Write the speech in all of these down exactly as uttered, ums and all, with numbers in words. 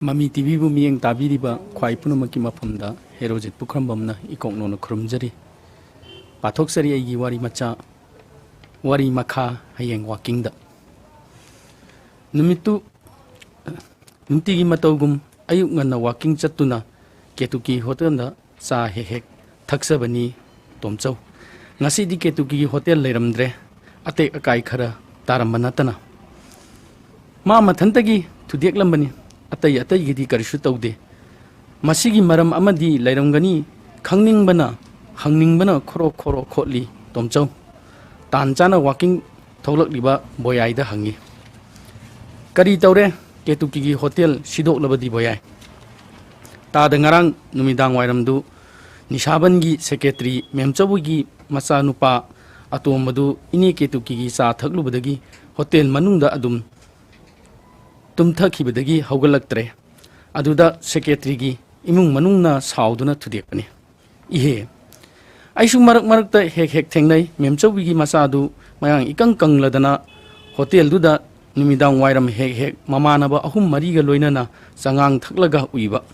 ꯃꯃꯤ ꯇꯤꯚꯤꯕꯨ ꯃꯤꯠꯌꯦꯡ ꯇꯥꯕꯤꯔꯤꯕ ꯈ꯭ꯋꯥꯏ ꯄꯨꯝꯅꯃꯛꯀꯤ ꯃꯐꯝꯗ ꯍꯦꯔꯣꯖꯤꯠ ꯄꯨꯈ꯭ꯔꯝꯕꯝꯅ ꯏꯀꯣꯛ ꯅꯣꯟꯅ ꯈꯨꯔꯨꯝꯖꯔꯤ꯫ ꯄꯥꯊꯣꯛꯆꯔꯤ ꯑꯩꯒꯤ ꯋꯥꯔꯤ ꯃꯆꯥ, ꯋꯥꯔꯤ ꯃꯈꯥ ꯍꯌꯦꯡ ꯋꯥꯀꯤꯡꯗ꯫ ꯅꯨꯃꯤꯠꯇꯨ ꯅꯨꯡꯇꯤꯒꯤ ꯃꯇꯧꯒꯨꯝ ꯑꯌꯨꯛ ꯉꯟꯅ ꯋꯥꯀꯤꯡ ꯆꯠꯇꯨꯅ ꯀꯦꯇꯨꯀꯤ ꯍꯣꯇꯦꯜꯗ ꯆꯥ ꯍꯦꯛ ꯍꯦꯛ ꯊꯛꯆꯕꯅꯤ ꯇꯣꯝꯆꯧ꯫ ꯉꯁꯤꯗꯤ ꯀꯦꯇꯨꯀꯤꯒꯤ ꯍꯣꯇꯦꯜ ꯂꯩꯔꯝꯗ꯭ꯔꯦ, ꯑꯇꯦꯛ ꯑꯀꯥꯏ ꯈꯔ ꯇꯥꯔꯝꯕ ꯅꯠꯇꯅ꯫ ꯃꯥ ꯃꯊꯟꯇꯒꯤ ꯊꯨꯗꯦꯛꯂꯝꯕꯅꯤ, ꯑꯇꯩ ꯑꯇꯩꯒꯤꯗꯤ ꯀꯔꯤꯁꯨ ꯇꯧꯗꯦ꯫ ꯃꯁꯤꯒꯤ ꯃꯔꯝ ꯑꯃꯗꯤ ꯂꯩꯔꯝꯒꯅꯤ, ꯈꯪꯅꯤꯡꯕꯅ ꯍꯪꯅꯤꯡꯕꯅ ꯈꯣꯔꯣ ꯈꯣꯔꯣ ꯈꯣꯠꯂꯤ ꯇꯣꯝꯆꯧ꯫ ꯇꯥꯟ ꯆꯥꯅ ꯋꯥꯀꯤꯡ ꯊꯣꯛꯂꯛꯂꯤꯕ ꯕꯣꯌꯥꯏꯗ ꯍꯪꯉꯤ꯫ "ꯀꯔꯤ ꯇꯧꯔꯦ? ꯀꯦꯇꯨꯀꯤꯒꯤ ꯍꯣꯇꯦꯜ ꯁꯤꯗꯣꯛꯂꯕꯗꯤ ꯕꯣꯌꯥꯏ?" ꯇꯥꯗ ꯉꯔꯥꯡ ꯅꯨꯃꯤꯗꯥꯡ ꯋꯥꯏꯔꯝꯗꯨ ꯅꯤꯁꯥꯕꯟꯒꯤ ꯁꯦꯀ꯭ꯔꯦꯇꯔꯤ ꯃꯦꯝꯆꯧꯕꯒꯤ ꯃꯆꯥꯅꯨꯄꯥ ꯑꯇꯣꯝꯕꯗꯨ ꯏꯅꯦ ꯀꯦꯇꯨꯀꯤꯒꯤ ꯆꯥ ꯊꯛꯂꯨꯕꯗꯒꯤ ꯍꯣꯇꯦꯜ ꯃꯅꯨꯡꯗ ꯑꯗꯨꯝ ꯇꯨꯝꯊꯈꯤꯕꯗꯒꯤ ꯍꯧꯒꯠꯂꯛꯇ꯭ꯔꯦ꯫ ꯑꯗꯨꯗ ꯁꯦꯀ꯭ꯔꯦꯇꯔꯤꯒꯤ ꯏꯃꯨꯡ ꯃꯅꯨꯡꯅ ꯁꯥꯎꯗꯨꯅ ꯊꯨꯗꯦꯛꯄꯅꯤ꯫ ꯏꯍꯦ, ꯑꯩꯁꯨ ꯃꯔꯛ ꯃꯔꯛꯇ ꯍꯦꯛ ꯍꯦꯛ ꯊꯦꯡꯅꯩ꯫ ꯃꯦꯝꯆꯧꯕꯤꯒꯤ ꯃꯆꯥꯗꯨ ꯃꯌꯥꯡ ꯏꯀꯪ ꯀꯪꯂꯗꯅ ꯍꯣꯇꯦꯜꯗꯨꯗ ꯅꯨꯃꯤꯗꯥꯡ ꯋꯥꯏꯔꯝ ꯍꯦꯛ ꯍꯦꯛ ꯃꯃꯥꯟꯅꯕ ꯑꯍꯨꯝ ꯃꯔꯤꯒ ꯂꯣꯏꯅꯅ ꯆꯉꯥꯡ ꯊꯛꯂꯒ ꯎꯏꯕ꯫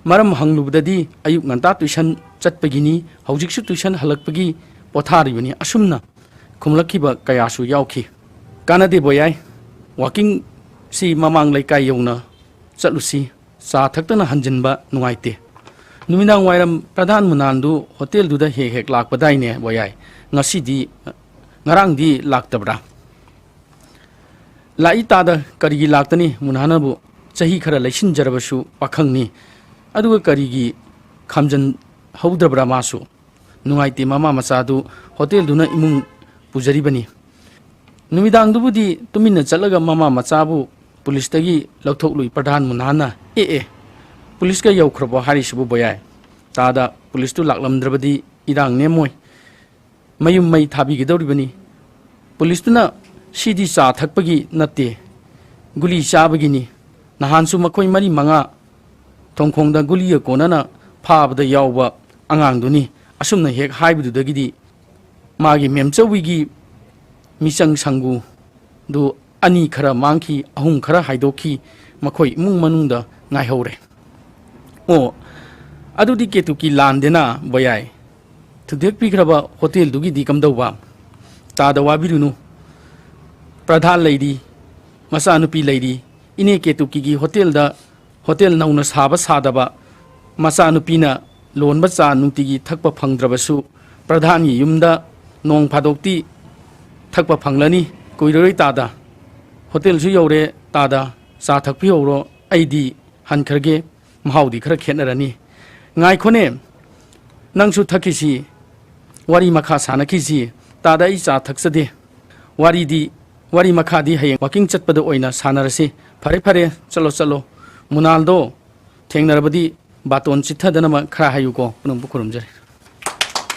ꯃꯔꯝ ꯍꯪꯂꯨꯕꯗꯗꯤ ꯑꯌꯨꯛ ꯉꯟꯇꯥ ꯇꯨꯏꯁꯟ ꯆꯠꯄꯒꯤꯅꯤ, ꯍꯧꯖꯤꯛꯁꯨ ꯇꯨꯏꯁꯟ ꯍꯜꯂꯛꯄꯒꯤ ꯄꯣꯊꯥꯔꯤꯕꯅꯤ, ꯑꯁꯨꯝꯅ ꯈꯨꯝꯂꯛꯈꯤꯕ ꯀꯌꯥꯁꯨ ꯌꯥꯎꯈꯤ꯫ ꯀꯥꯟꯅꯗꯦ ꯕꯣꯌꯥꯏ, ꯋꯥꯀꯤꯡꯁꯤ ꯃꯃꯥꯡ ꯂꯩꯀꯥꯏ ꯌꯧꯅ ꯆꯠꯂꯨꯁꯤ꯫ ꯆꯥ ꯊꯛꯇꯅ ꯍꯟꯖꯤꯟꯕ ꯅꯨꯡꯉꯥꯏꯇꯦ꯫ ꯅꯨꯃꯤꯗꯥꯡ ꯋꯥꯏꯔꯝ ꯄ꯭ꯔꯙꯥꯟ ꯃꯨꯅꯥꯟꯗꯨ ꯍꯣꯇꯦꯜꯗꯨꯗ ꯍꯦꯛ ꯍꯦꯛ ꯂꯥꯛꯄꯗꯥꯏꯅꯦ ꯕꯣꯌꯥꯏ? ꯉꯁꯤꯗꯤ, ꯉꯔꯥꯡꯗꯤ ꯂꯥꯛꯇꯕ꯭ꯔꯥ? ꯂꯥꯛꯏ ꯇꯥꯗ, ꯀꯔꯤꯒꯤ ꯂꯥꯛꯇꯅꯤ? ꯃꯨꯅꯥꯟꯅꯕꯨ ꯆꯍꯤ ꯈꯔ ꯂꯩꯁꯤꯟꯖꯔꯕꯁꯨ ꯄꯥꯈꯪꯅꯤ꯫ ꯑꯗꯨꯒ ꯀꯔꯤꯒꯤ ꯈꯥꯝꯖꯟꯍꯧꯗ꯭ꯔꯕ꯭ꯔꯥ ꯃꯥꯁꯨ? ꯅꯨꯡꯉꯥꯏꯇꯦ, ꯃꯃꯥ ꯃꯆꯥꯗꯨ ꯍꯣꯇꯦꯜꯗꯨꯅ ꯏꯃꯨꯡ ꯄꯨꯖꯔꯤꯕꯅꯤ꯫ ꯅꯨꯃꯤꯗꯥꯡꯗꯨꯕꯨꯗꯤ ꯇꯨꯃꯤꯟꯅ ꯆꯠꯂꯒ ꯃꯃꯥ ꯃꯆꯥꯕꯨ ꯄꯨꯂꯤꯁꯇꯒꯤ ꯂꯧꯊꯣꯛꯂꯨꯏ ꯄ꯭ꯔꯙꯥꯟ ꯃꯨꯅꯥꯟꯅ꯫ "ꯑꯦ ꯑꯦ, ꯄꯨꯂꯤꯁꯀ ꯌꯧꯈ꯭ꯔꯕꯣ ꯍꯥꯏꯔꯤꯁꯤꯕꯨ ꯕꯣꯌꯥꯏ?" ꯇꯥꯗ, "ꯄꯨꯂꯤꯁꯇꯨ ꯂꯥꯛꯂꯝꯗ꯭ꯔꯕꯗꯤ ꯏꯔꯥꯡ ꯅꯦꯝꯃꯣꯏ꯫ ꯃꯌꯨꯝ ꯃꯩ ꯊꯥꯕꯤꯒꯗꯧꯔꯤꯕꯅꯤ꯫ ꯄꯨꯂꯤꯁꯇꯨꯅ ꯁꯤꯗꯤ ꯆꯥ ꯊꯛꯄꯒꯤ ꯅꯠꯇꯦ, ꯒꯨꯂꯤ ꯆꯥꯕꯒꯤꯅꯤ꯫ ꯅꯍꯥꯟꯁꯨ ꯃꯈꯣꯏ ꯃꯔꯤ ꯃꯉꯥ ꯊꯣꯡꯈꯣꯡꯗ ꯒꯨꯂꯤꯒ ꯀꯣꯟꯅꯅ ꯐꯥꯕꯗ ꯌꯥꯎꯕ ꯑꯉꯥꯡꯗꯨꯅꯤ꯫" ꯑꯁꯨꯝꯅ ꯍꯦꯛ ꯍꯥꯏꯕꯗꯨꯗꯒꯤꯗꯤ ꯃꯥꯒꯤ ꯃꯦꯝꯆꯧꯕꯤꯒꯤ ꯃꯤꯆꯪ ꯁꯪꯒꯨꯗꯨ ꯑꯅꯤ ꯈꯔ ꯃꯥꯡꯈꯤ, ꯑꯍꯨꯝ ꯈꯔ ꯍꯥꯏꯗꯣꯛꯈꯤ, ꯃꯈꯣꯏ ꯏꯃꯨꯡ ꯃꯅꯨꯡꯗ ꯉꯥꯏꯍꯧꯔꯦ꯫ ꯑꯣ, ꯑꯗꯨꯗꯤ ꯀꯦꯇꯨꯀꯤ ꯂꯥꯟꯗꯦꯅ ꯕꯌꯥꯏ꯫ ꯊꯨꯗꯦꯛꯄꯤꯈ꯭ꯔꯕ ꯍꯣꯇꯦꯜꯗꯨꯒꯤꯗꯤ ꯀꯝꯗꯧꯕ? ꯇꯥꯗ ꯋꯥꯕꯤꯔꯨꯅꯨ, ꯄ꯭ꯔꯙꯥꯟ ꯂꯩꯔꯤ, ꯃꯆꯥꯅꯨꯄꯤ ꯂꯩꯔꯤ, ꯏꯅꯦ ꯀꯦꯇꯨꯀꯤꯒꯤ ꯍꯣꯇꯦꯜꯗ, ꯍꯣꯇꯦꯜ ꯅꯧꯅ ꯁꯥꯕ ꯁꯥꯗꯕ, ꯃꯆꯥꯅꯨꯄꯤꯅ ꯂꯣꯟꯕ ꯆꯥ ꯅꯨꯡꯇꯤꯒꯤ ꯊꯛꯄ ꯐꯪꯗ꯭ꯔꯕꯁꯨ ꯄ꯭ꯔꯙꯥꯟꯒꯤ ꯌꯨꯝꯗ ꯅꯣꯡ ꯐꯥꯗꯣꯛꯇꯤ ꯊꯛꯄ ꯐꯪꯂꯅꯤ꯫ ꯀꯨꯏꯔꯔꯣꯏ ꯇꯥꯗ꯫ ꯍꯣꯇꯦꯜꯁꯨ ꯌꯧꯔꯦ ꯇꯥꯗ, ꯆꯥ ꯊꯛꯄꯤꯍꯧꯔꯣ, ꯑꯩꯗꯤ ꯍꯟꯈ꯭ꯔꯒꯦ꯫ ꯃꯍꯥꯎꯗꯤ ꯈꯔ ꯈꯦꯠꯅꯔꯅꯤ꯫ ꯉꯥꯏꯈꯣꯅꯦ, ꯅꯪꯁꯨ ꯊꯛꯈꯤꯁꯤ, ꯋꯥꯔꯤ ꯃꯈꯥ ꯁꯥꯟꯅꯈꯤꯁꯤ꯫ ꯇꯥꯗ, ꯑꯩ ꯆꯥ ꯊꯛꯆꯗꯦ꯫ ꯋꯥꯔꯤꯗꯤ, ꯋꯥꯔꯤ ꯃꯈꯥꯗꯤ ꯍꯌꯦꯡ ꯋꯥꯀꯤꯡ ꯆꯠꯄꯗ ꯑꯣꯏꯅ ꯁꯥꯟꯅꯔꯁꯤ꯫ ꯐꯔꯦ, ꯐꯔꯦ, ꯆꯠꯂꯣ, ꯆꯠꯂꯣ꯫ ꯃꯨꯅꯥꯜꯗꯣ ꯊꯦꯡꯅꯔꯕꯗꯤ ꯕꯥꯇꯣꯟ ꯆꯤꯠꯊꯗꯅꯕ ꯈꯔ ꯍꯥꯏꯌꯨꯀꯣ꯫ ꯄꯨꯝꯅꯃꯛꯄꯨ ꯈꯨꯔꯨꯝꯖꯔꯤ꯫